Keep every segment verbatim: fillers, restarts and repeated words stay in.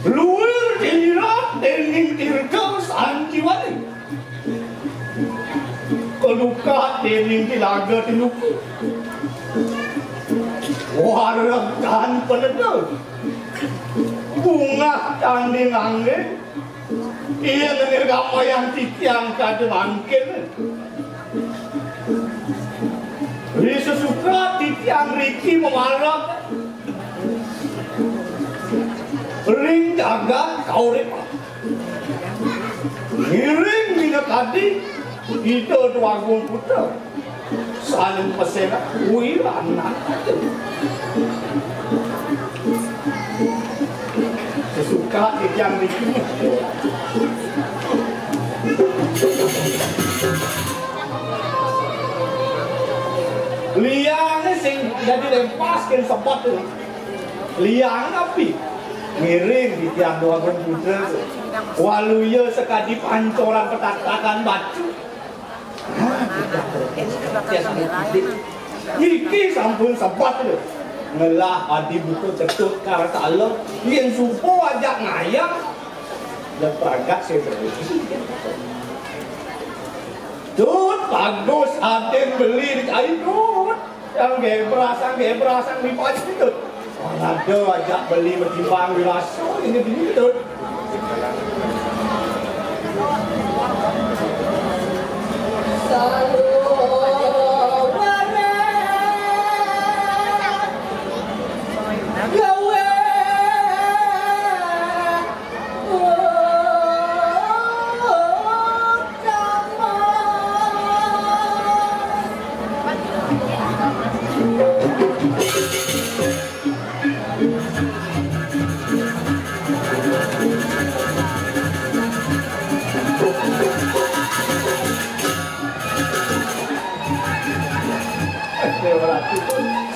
Luir dinirat dening tirta sanjiwani. Kelukat dening tilaga tinuku. Wareg tan penedun. Bungah tanding angging. Iya nengir gamayang titiang kada mangkin. Ri sesuka titiang riki mamarep ring jagat kauripan. Ngiring minakadi Ida Dwagung Putra. Saling peserak kuwi lanang. Sesuka titiang riki. Liane sing dadi rempas kén sebet to. Liang api? Ngiring titiang Dwagung Putra. Waluya sakadi pancoran petatakan batu. Nah, titiang berkes, titiang berkes. Niki sampun sebet lho. Ngelah adi buka Ketut Karatala, yén suba ajak ngayah, dah pragat saya berkes. Tut, bagus adin beli di kayu, Tut. Sang gebrasang, gebrasang di pacitut. Ada ajak beli metimbang wirasa ini dini, Tut.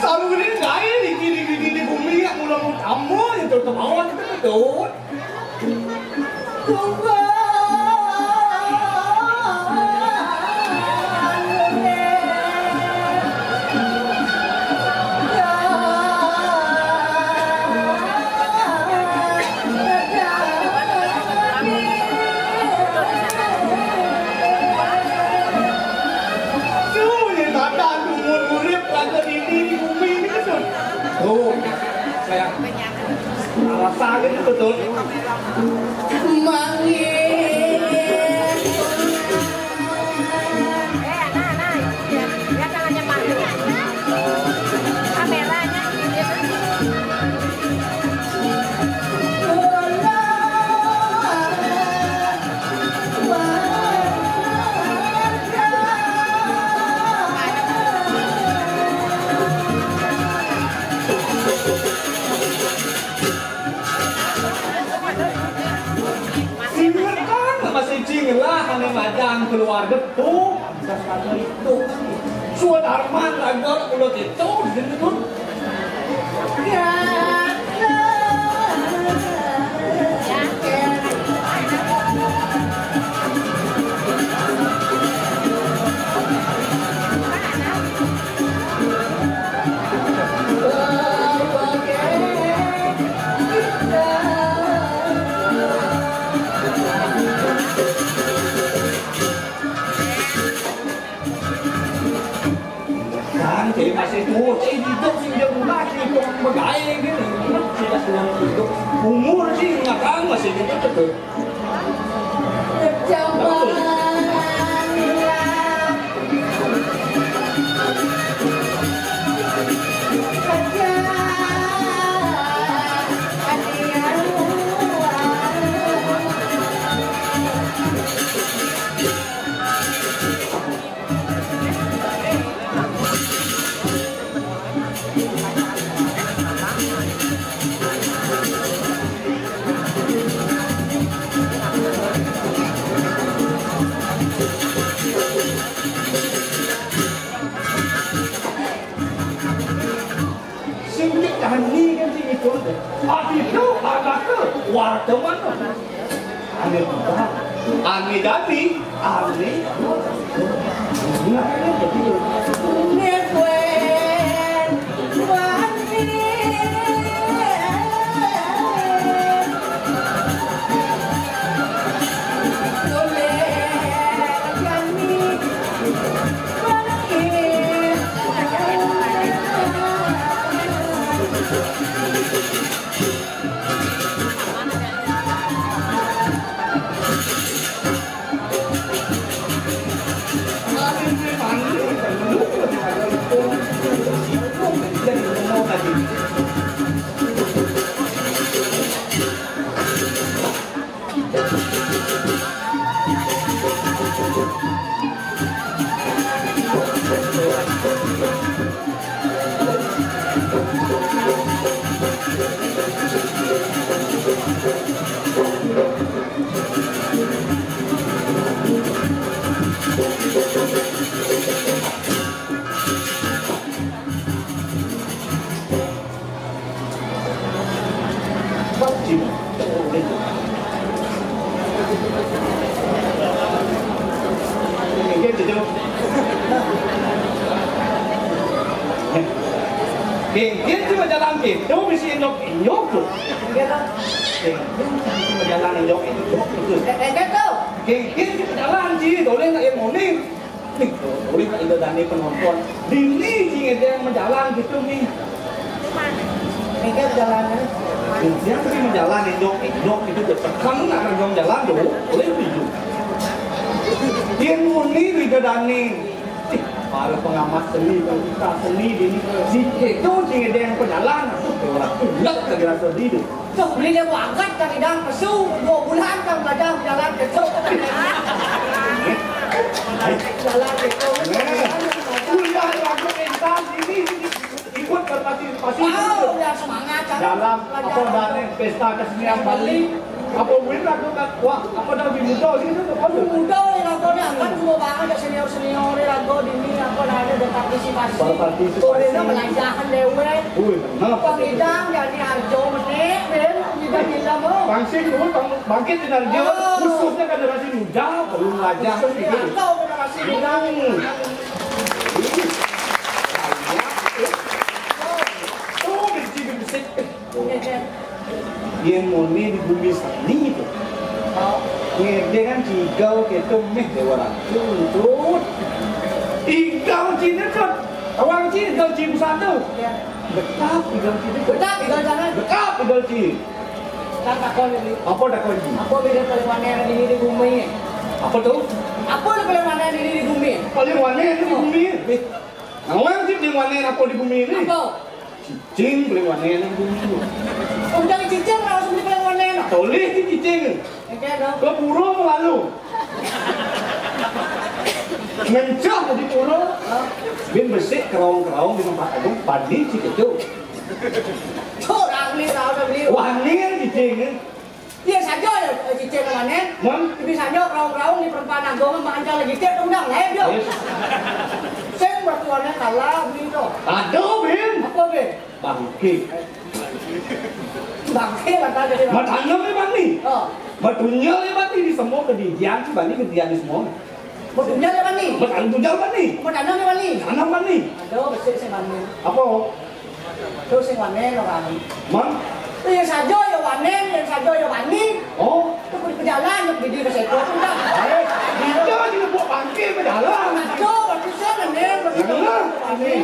Sarungane gaé niki, niki, niki, bumi, aku lamun tamu, itu kemauan itu betul. Duh, yen Tadan umur urip kagak dini di bumi ini, Dun. Tuh, saya rasa gitu tuh. Manggil. Eh, anak-anak, ya, ya, jangan nyemar. Kameranya. Siwur kan masih cing lah, ane madang keluar depu. Suat arman lagar ulo itu, gitu. Kan, jadi masih tua, saya hidup sih, dia muda sih, itu begawe gitu. Sudah tua itu. Umur sih, nggak tahu, masih hidup tuh. Sing cek tahan ni kan sing itu deh. Ati tu, abah tu, warga mana? Ane budak, ane dadi, ane. Nah, ini jadi. Ngekuen, wani. Oleh kami. Genggen cuma jalan gitu, misi inyok-inyok tuh. Genggen cuma jalan inyok-inyok tuh. Genggen cuma jalan sih, boleh nggak yang moning? Nih, tuh, uling tak ada dani penonton. Dini sing ada yang menjalan gitu nih. Mikir jalannya. Dia sih menjalan, indok, indok gitu, dia tekan nak kerja jalan tuh, boleh tuh. Dia muni beda dani. Ih, para pengamat seni, kalau kita seni dini, si itu sing ada yang penjalan, tuh, orang tulak lagi rasa di itu. Tuh, beli dia banget kan idang pesu, dua bulan kan belajar jalan ke cok. Jalan ke cok. Kuliah lagu insan ini ikut berpartisipasi. Wow, biar semangat kan. Dalam apa, belajar dari pesta kesenian Bali. Apa win lagu kan? Wah, apa dah lebih muda gitu tuh? Aduh, muda ya lagu ni, kan semua banget ya senior-senior ya lagu di ini, apa dah ada berpartisipasi. Berpartisipasi. Korea belajaran dewe. Wih, benar. Pengidang jadi Arjo menik, Ben. Pangsit dulu, bang-, bangkit di Narjo, oh, khususnya generasi muda, belum lajah. Khususnya gitu. Atau generasi muda. Hmm. Tuh, benci, benci. Iya, iya. Yang moni di bumi seni itu. Oh. Ngede kan cigau gitu, meh, dewa ratu, tuh. Igau cina tuh. Orang cigau cim satu. Iya. Betap tinggal sini. Betap tinggal sana. Betap tinggal sini. Cang takon ini. Apa takon ini? Apa beda paling wanén ini di bumi? Apa tuh? Apa paling wanén ini di bumi? Paling wanén di bumi. Nawang sih paling wanén apa di bumi ini? Apa? Cicing paling wanén di bumi ini. Udah cicing langsung di paling wanén. Tolih di cicing. Oke dong. Ke pura lalu. Ngencah di pura. Bin besik keraung-keraung di tempat agung, padi si kecu. Tuh, dah beli, dah udah beli. Wanén cicing. Iya saja ya, cicing wanén. Mon? Bisa saja keraung-keraung di perempatan agung, makan lagi tiap undang lain dia. Yes. Sing bertuannya kalah beli tuh. Aduh, Bin. Apa, Bin? Bangké. Bangké lah tadi. Matanam ya bani. Oh. Matunyal ya bani di semua kedidian si bani kedidian di semua. Matunyal ya bani. Matanam tunyal bani. Matanam ya bani. Tanam bani. Aduh, besik si bani. Apa? Terus sing wanén orang. Mang? Iya saja ya wanén, yang saja ya bani. Oh. Itu kudu pejalan, yang di diri saya kuat udah. Ayo, kita lagi ngebuk bangké pejalan. Aduh, berarti saya wanén, berarti saya wanén.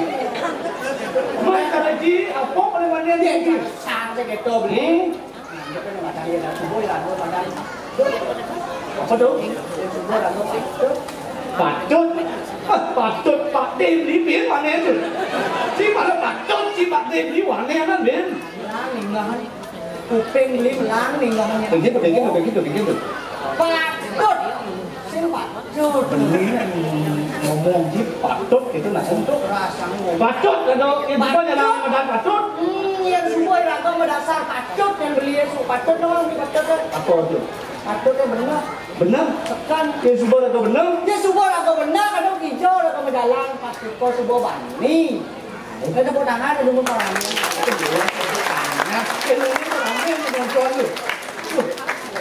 Mas, kata Ji, apa paling wanén dia, Ji? Sang saya gitu beli. Hmm? Nah, dia kan ada dia dah subuh ya, ada badan. Apa tuh? Dia subuh ada tuh. Patut. Ah, patut Pak Dé beli bin wanén tuh. Si mana patut si Pak Dé beli wanén kan, bin? Nah, nih, nah. Kuping beli belang nih ngomongnya. Begitu, begitu, begitu, begitu. Patut. Sing patut. Bener ngomong ji patut gitu nah. Untuk rasa ngomong. Patut, kalau itu Patut. Jangan modal patut. Hmm, yang semua iraga dasar patut yang beli yang su patut dong, di patut dong. Apa tuh? Patut yang benar. Benar. Tekan. Yang suba raga benar. Yang suba raga benar, kadang hijau raga medalang, patut kau suba bani. Kan tepuk tangan dulu, Bang. Nah, ini rame penonton lu.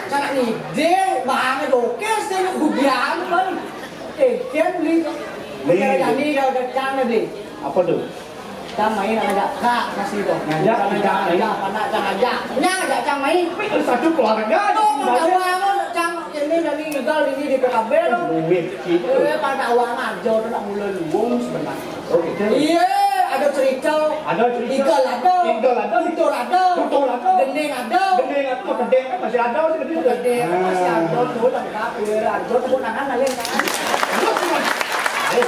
Cara ide, Bang, dokes dan ujian, Bang. Eh, kian beli tuh. Beli. Cara jadi, kalau udah cang beli. Apa tuh? Cang main ada kak, kasih tuh. Ngajak, Cang ngajak, ngajak, ngajak. Anak cang ngajak. Nah, ngajak cang main. Tapi kan satu keluarga. Tuh, ada uang, cang ini dari legal ini di P K B tuh. Duit, gitu. Eh, pada uang aja tuh, nak mulai luwung sebenarnya. Oh, gitu. Iya, ada cerita. Ada cerita. Igal ada. Igal ada. Tutur ada. Tutur ada. Gending ada. Gending ada. Mau gending kan masih ada, masih gending. Gending kan masih ada. Ah. Tuh, lengkap. Iya, ada tepuk tangan, lain tangan. Terus, Mas. Ayo.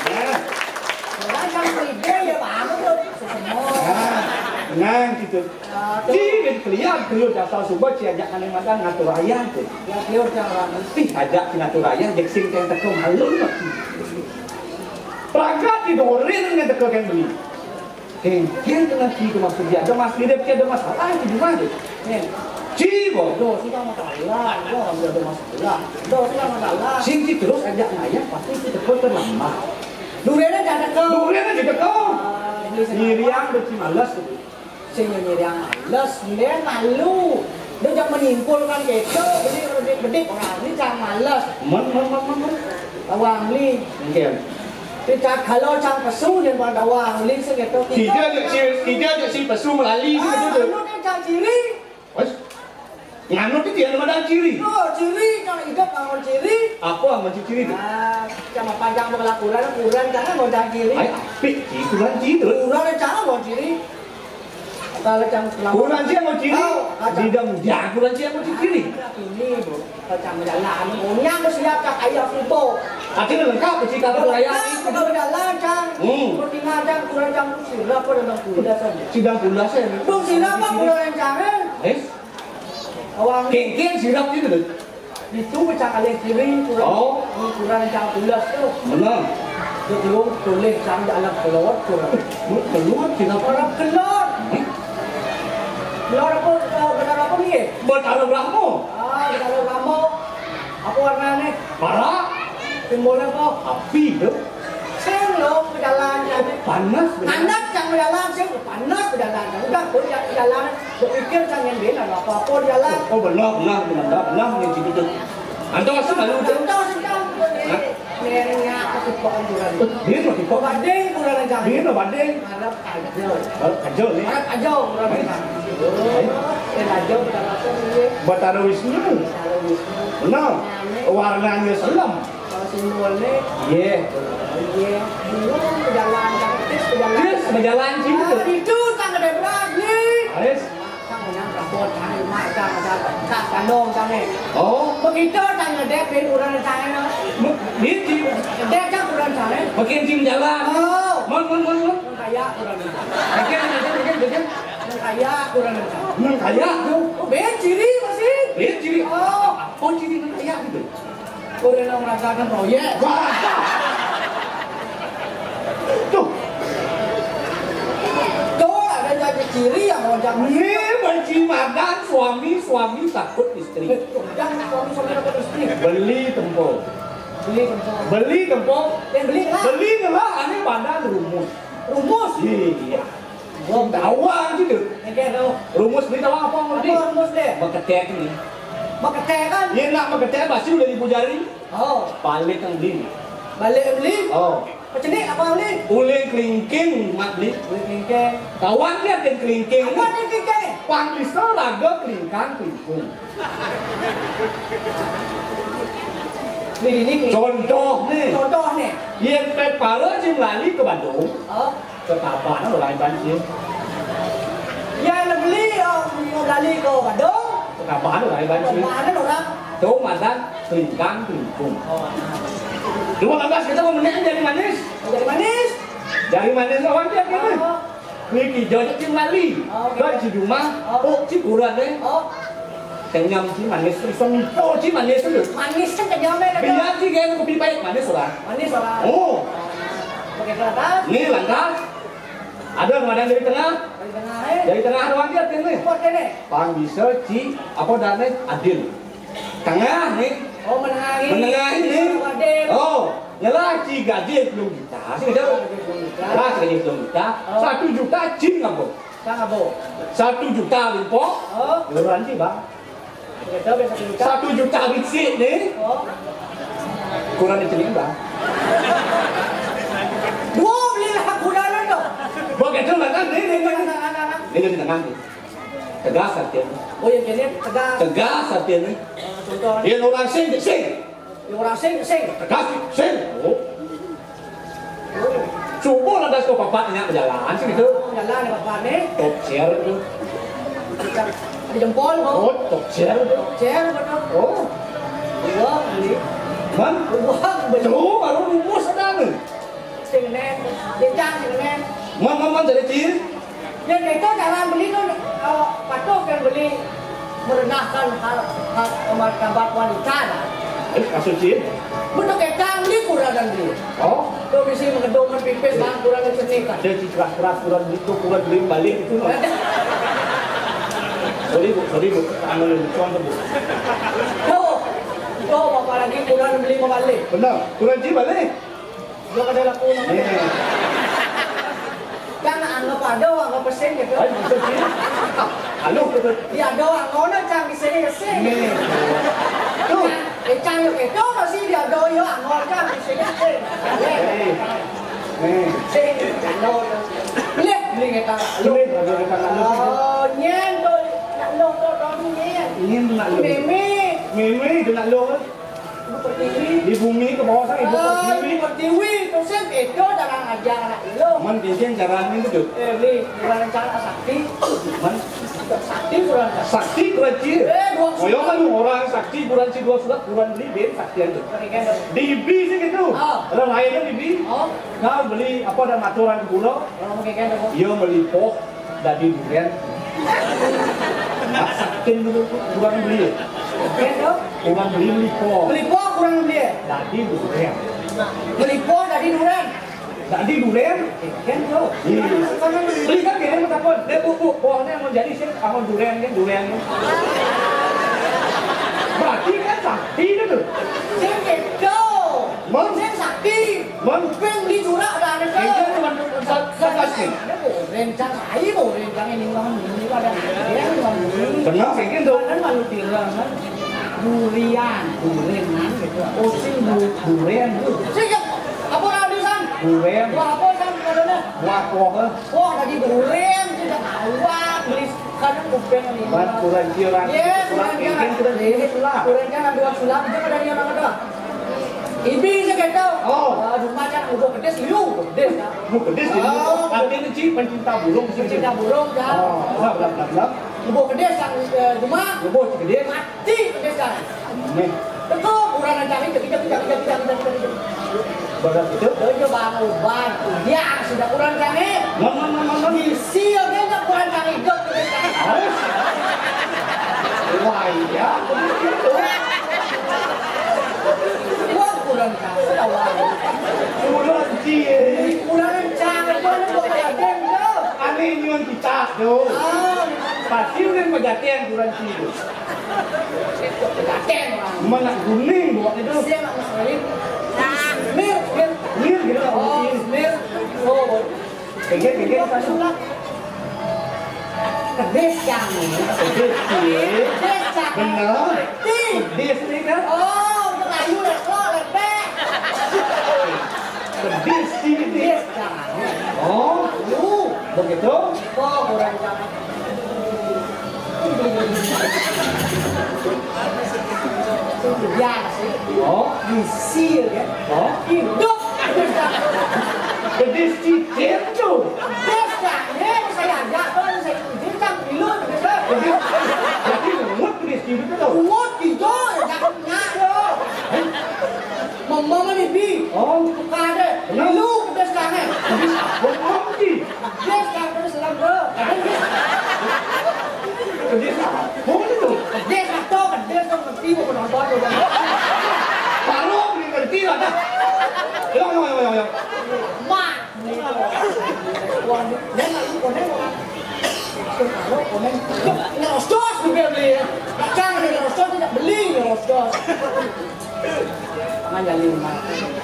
Nah. Orang yang ide ya, Bang, tuh. Semua. Nah, nah, gitu. Ah, tuh. Ci, gitu, kelihatan, kelihatan, dasar suba, ci, ajak aneh makan, ngatur ayah, tuh. Ya, dia udah orang. Ih, ajak ngatur ayah, jek sing, yang teko malu, Mas. Pragat di dorin ngan teka kan beli. Kengkeng dengan si itu maksud dia. Ada mas mirip dia ada masalah itu gimana tuh? Nih. Ci, bodoh. Sudah masalah. Gua nggak ada masalah. Tuh, sudah masalah. Sing ci terus ajak ngayah pasti itu teko terlambat. Durinnya jangan teko. Durinnya jangan teko. Ah, ini senang. Ngiriang berci males tuh. Sing nyiriang males, dia malu. Dia jangan menyimpulkan gitu, beli bedik-bedik orang ini jangan males. Men, men, men, men, men. Awang li. Mungkin. Kita kalau cang pesu dia pada awang li segitu. Kita aja si, kita aja si pesu melali. Ah, segitu tuh. Anu dia cang ciri. Wes. Nganu dia dia ada ciri. Oh, ciri, cang hidup bangun ciri. Apa amun ciri tuh? Ah, sama panjang berlakuran, ukuran jangan mau cang ciri. Ai, apik, ci, ukuran ci terus. Ukuran jangan mau ciri. Kalau cang selama Kuran ci amun ciri. Oh, ada. Di dam, ya, kuran ci amun ciri. Ini, Bu. Kalau cang jalan, punya aku siap, cang ayah foto. Artinya lengkap, ci, kalau ayah. Lengkap, kalau jalan, cang. Hmm. Seperti ada kuran cang sirap, pada enam puluh saja. Sidang pula saya. Bung sirap, apa kuran cang, eh? Eh? Awang. Kengkeng sirap gitu loh. Itu pecah kali kiri, kurang, Oh. Kurang cang ulas tuh. Benar. Dia belum tulis cang dalam keluar, kurang. Keluar, kenapa? Orang keluar. Hah? Keluar apa, eh, benar apa nih? Bertaruh lama. Ah, bertaruh lama. Apa warnanya? Merah. Simbolnya apa? Api, tuh. Sing lo, berjalan, kan? Panas, benar. Panas, cang berjalan, sing panas, berjalan. Udah, berjalan. Berpikir jangan dia nak apa-apa dia lah. Oh, benar, benar, benar, benar, benar, yang situ tu. Antum masuk lalu tu. Antum masuk lalu tu. Hah? Dia nak tipu orang. Dia nak tipu. Bading kurang ajar. Dia nak bading. Harap aja. Harap aja ni. Harap aja orang ni. Eh? Dia aja bukan apa ni. Batara Wisnu. Batara Wisnu. Benar. Warnanya selam. Kalau simbolnya. Iya. Iya. Belum berjalan, tapi Terus berjalan sini tuh. Itu tangga debrak ni. Terus? Sang menang kapot, sang lima, sang, sang, sang kandong, sang ni. Oh. Begitu tangga dep, bin kurang sana. Mu-, dia di Dep sang kurang sana. Makin jim jalan. Oh. Mon, mon, mon, mon. Kaya kurang sana. Makin, makin, makin, makin. Kaya kurang sana. Nang kaya tuh. Oh, beda ciri masih. Beda ciri. Oh. Apa ciri nang kaya gitu? Orang yang merasakan proyek. Wah. Tuh. Tuh, ada jadi ciri yang mau jangan. Ini bagi madan suami, suami takut istri. Jangan suami, suami takut istri. Beli tempo. Beli tempo. Beli tempo. Yang beli lah. Beli lah, aneh badan rumus. Rumus? Iya. Gua tahu aja tuh. Oke, tahu. Rumus beli tahu apa, Bang? Apa rumus deh? Beketek nih. Beketek kan? Iya, nak beketek pasti udah ibu jari. Oh. Balik yang beli. Balik yang beli? Oh. Pecenik apa beli? Uling kelingking, mak beli. Uling kelingking. Kawan dia yang kelingking. Apa yang kelingking? Pang bisa raga kelingkang kelingkung. Ini, ini, ini. Contoh nih. Contoh nih. Yang pepala jim lali ke Bandung. Oh. Ketabahan orang banci. Ya, nak beli, oh, mau beli ke Badung. Ketabahan orang banci. Ketabahan orang. Tuh, masak, kelingkang, kelingkung. Oh. Dua belas kita mau menang jadi manis. Jadi manis. Jadi manis lawan dia gitu. Oh. Niki jodoh cing lali. Oh, gitu. Kan si Juma, oh, oh, cing kurang deh. Oh. Kenyam cing manis, iso mito cing manis tuh. Manis kan kenyam deh, kenyam. Biar cing kayak kopi pahit manis lah. Manis lah. Oh. Pakai kertas. Nih, lantas. Ada yang ada dari tengah. Dari tengah, eh. Dari tengah doang dia, tim nih. Kuat deh, nih. Pang bisa, ci, apa dah, nih? Adil. Tengah, nih. Oh, menengah ini. Menengah ini. Adil. Oh, nyelah ci gaji belum kita. Sini, jauh. Belum kita. Lah, gaji belum kita. Oh. Satu juta, ci ngabo. Sang ngabo. Satu juta, Bimpo. Oh. Beneran, ci, Bang. Satu juta bisi nih. Oh. Kurang diceling, Bang. Dua beli lah kurang tuh. Begitu lah kan, nih, nih, nih. Nah, nah, nah, nah. Ini jadi tengah nih. Tegas artinya. Oh, yang kene tegas. Tegas artinya. Eh, contoh. Yang orang sing, sing. Yang orang sing, sing. Tegas, sing. Oh. Coba lantas ke papat nya berjalan sih gitu. Jalan ya papat nih. Top chair tuh. Di jempol, Bang. Oh, top chair tuh. Top chair, betul. Oh. Wah, beli. Man? Wah, beli. Tuh, baru rumus ada nih. Sing nen, jencang sing nen. Man, man, man, jadi ciri. Yang itu jangan beli tuh, eh, patuh kan beli merendahkan har-, har-, martabat wanita lah. Eh, maksud sih? Betul kayak kang beli kurang dan beli. Oh. Tuh bisi mengedongkan pipis, bang, kurang dan seni kan. Dia cik keras-keras, kurang beli tuh, kurang beli balik itu loh. Sorry, Bu, sorry, Bu. Anu yang dicontoh, Bu. Tuh, tuh, bapak lagi kurang beli mau balik. Benar, kurang sih balik. Dia kada laku namanya. Iya. Kan anggap ada, anggap pesing gitu. Ayo, bisa sih. Halo, gitu. Iya, ada, anggona cang di sini, sing. Nih. Tuh. Eh, cang yuk, itu masih dia ada, ya, anggona cang di sini, sing. Nih. Nih. Sing, anggona. Lihat, beli kita. Beli, beli kita. Oh, nyen tuh, nak lo tuh, tuh, nyen. Nyen nak lo. Meme. Meme, itu nak lo. Di bumi ke bawah sana, ibu pertiwi. Ibu pertiwi, terus kan itu cara ngajar anak lu. Man, cincin cara ini tuh. Eh, ni, kurang rencana sakti. Man, sakti kurang. Sakti kurang ciri. Eh, dua surat. Ayo kan orang sakti kurang ciri dua surat, kurang beli, ben sakti aja. Oke, kan. Di B sih gitu. Oh. Ada lainnya di B. Oh. Kau beli apa ada maturan gula? Oh, oke, kan. Iya, beli poh. Dadi duren. Masakin dulu, kurang beli. Oke, dong. Kurang beli, beli po. Beli po kurang beli. Dadi duren. Beli po dadi duren. Dadi duren. Kan, dong. Iya. Beli kan dia yang takut. Dia bu, bu, pohnya mau jadi sih, amun duren kan, duren. Berarti kan sakti itu. Sing itu. Mau? Sing sakti. Bang, peng beli curah ada, ada. Itu cuma sa-, sakas nih. Ada bu, rencang, ayo bu, rencang ini mah, ini ada. Dia mah, ini. Benar, kayak gitu. Kan malu bilang kan. Durian, durian gitu. Oh, sing du-, durian tuh. Sing, apa ada san? Durian. Buah apa san katanya? Buah pohon. Wah, tadi durian, tidak awak, beli kadang kuping ini. Buat kurang jiran. Iya, kurang jiran. Kurang jiran. Kurang jiran, dua sulap, itu ada dia orang ada. Ibi, Gitu. Oh. Ah, Duma kan ngubuk kedis, liu, kedis, kan. Ngubuk kedis, jadi. Oh. Artinya, Ci, pencinta burung, Ci. Pencinta burung, kan. Oh, benar, benar, benar, benar. Ngubuk kedis, kan, eh, Duma. Ngubuk kedis. Mati kedis, kan. Nih. Teko, kurang ajar, itu, itu, itu. Benar itu? Itu, itu, Bang, Bang. Ya, sudah kurang ajar, nih. Ngomong, ngomong, ngomong. Isi, oke, nggak kurang ajar, itu, kedis, kan. Harus. Wah, iya, begitu. Wah, kurang ajar, wah. Kurang ajar. Kurang ajar, mana buat ajar, tuh? Aneh nyuan kita, tuh. Oh. Pasti udah pejaten kurang ajar, tuh. Mana kuning buat itu? Siapa, Mas Wahid? Mir, mir. Mir, gitu, Mas Wahid. Oh, mir. Oh. Kengkeng, kengkeng, kita sulap. Kedis, Cang. Kedis, iya. Kedis, Cang. Bener. Mati. Kedis nih, kan? Oh, udah kayu, ya, kok, lepek. Kedis, sih, gitu. Kedis, Cang. Oh, lu, begitu? Oh, kurang, Cang. Ya, sih. Oh. Isi, ya. Oh. Hidup. Kedis cicit tuh. Kedis, ya, saya ajak, kalau saya izin, kan, dulu, gitu. Kedis, jadi ngut kedis cicit tuh. Ngut gitu, ya, jangan nyak, yo. Mama, mama nih, Bi. Oh. Buka deh. Kenapa? Lu kedis, jangan. Kedis, bengong, Ci. Kedis, kan, kedis, seram, bro. Kedis apa? Bau itu. Kedis, atau kedis, tuh, ngerti, mau penonton, tuh, Bang. Baru beli ngerti lah, dah. Ayo, ayo, ayo, ayo, ayo. Mak. Wah, dia nggak ikut, konen, orang. Kalau konen, nyerocos, juga beli, ya. Kacang, nyerocos, tidak beli, nyerocos. Pangan jadi rumah.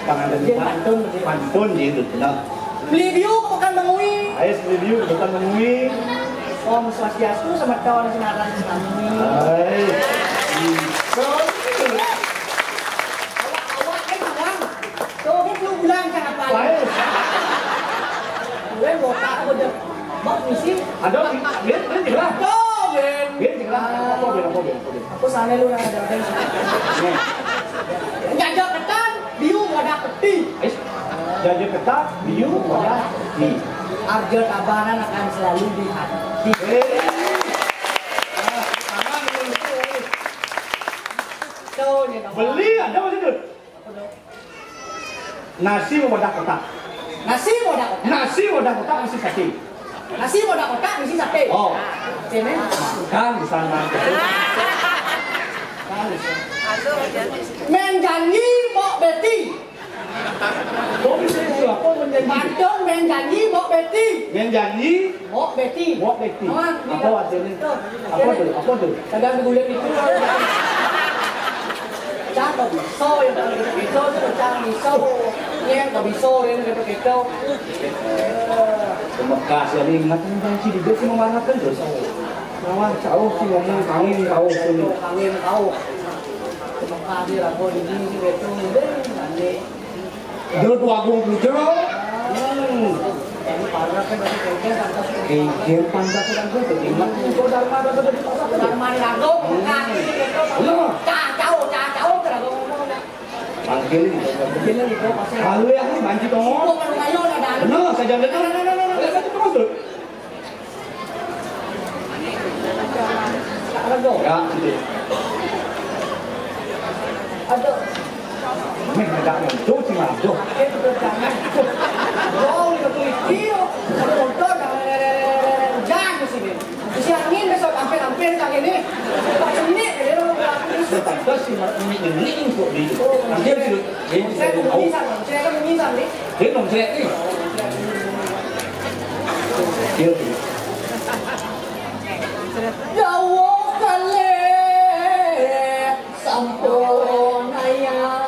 Pangan jadi rumah. Pantun, betul. Pantun, gitu, benar. Beli biu ke Pekan Mengwi. Ais beli biu ke Pekan Mengwi. Om Swastiastu, semeton senaran sami. Hai. Betul. Awak, awak, eh, Bang. Tuh, kan lu bilang, "Jangan paling." Ais. Gue botak apa deh? Bang, misi. Ada, Ben, Ben, jelas. Tuh, Ben. Ben, jelas. Apa, Ben, apa, Ben, apa, Ben? Aku sana lu nang ada, Ben. Nih. Jaja ketan, biu wadah peti. Ais. Jaja ketan, biu wadah peti. Arjo Tabanan akan selalu di hati. Eh. Nah, tangan dulu. Tuh, nih, Bang. Beli ada masih tuh. Nasi wadah kotak. Nasi wadah kotak. Nasi wadah kotak isi sate. Nasi wadah kotak isi sate. Oh. Sini. Makan di sana. Kan di sana. Main janji, Mbok Betty. Kok bisa itu? Apa menjanji? Pantun main janji, Mbok Betty. Main janji. Mbok Betty. Mbok Betty. Apa artinya? Tuh. Apa tuh? Apa tuh? Kagak bergulir itu. Cakep. So yang paling gitu tuh cakep. So. Yang kok bisa yang gitu gitu. Bekas ya, ingat kan sih, dia cuma marah kan terus. Nah, jauh sih ngomong, kawin jauh sih. Kawin jauh. Mekah dia lagu ini, ini, itu, ini, ini. Dulu Tuagung Pucro. Hmm. Ini parah kan, tapi kengkeng pantas. Kengkeng pantas kan, gue terima. Gue Dharma ada di pasar. Dharma di lagu, Mekah, ini, itu. Bener. Cah, jauh, cah, jauh, ke lagu ngomong, udah. Panggil ini. Panggil ini, gue pasti. Kalau yang ini banci tongol. Gue kalau kayu, ada, ada. Bener, saya jalan. Nah, nah, nah, nah, nah. Lihat aja terus tuh. Ya, gitu. Aduh. Nih, nggak nyentuh sih, Mas. Aduh. Aduh, udah beli kilo. Ada motor, jangan, jangan di sini. Isi angin besok, hampir-hampir kali ini. Pak Seni, ya, lu. Terus sih, Mas, ini, ini, ini kok di. Oh, nanti iya. Dia bisa, saya kan bisa nih. Dia nongkrek nih. Dia tuh. Dawuh kalih sampun ayah.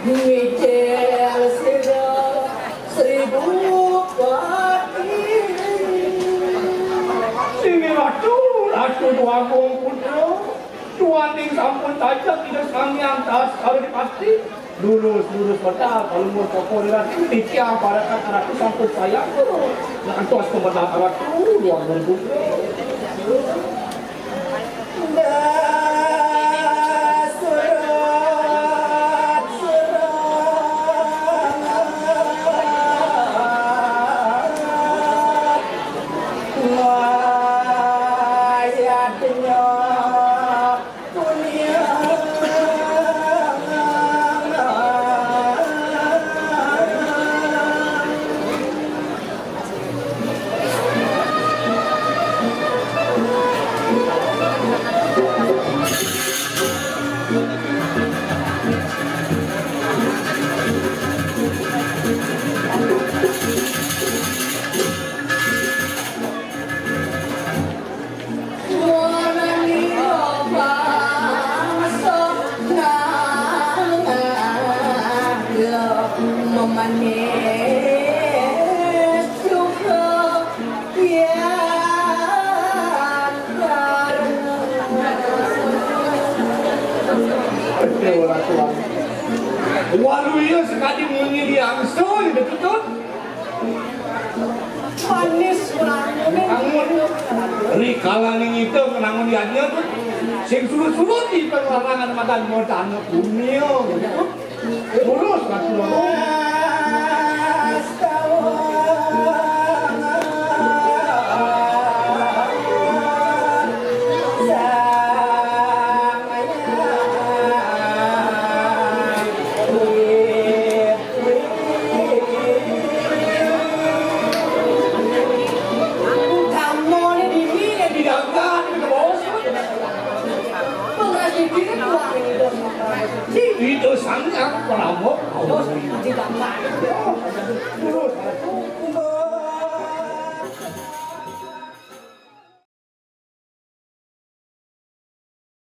Ngicil sira seribu pati. Sini ratu, ratu Déwagung Putra. Duaning sampun tajak ida Sang Hyang Adipati. Lurus, lurus, betul. Kalau mau toko dengan titiang para kata-kata sampun sayang. Ngantos kemenangan ratu, luar biasa. Walu iya sekadi munyi di angso gitu tuh. Manis kurangnya. Angun. Rikala ning itu ngenangun yadnya tuh. Sing surut-surut di pengelangan madan modal bumi gitu. Terus kan.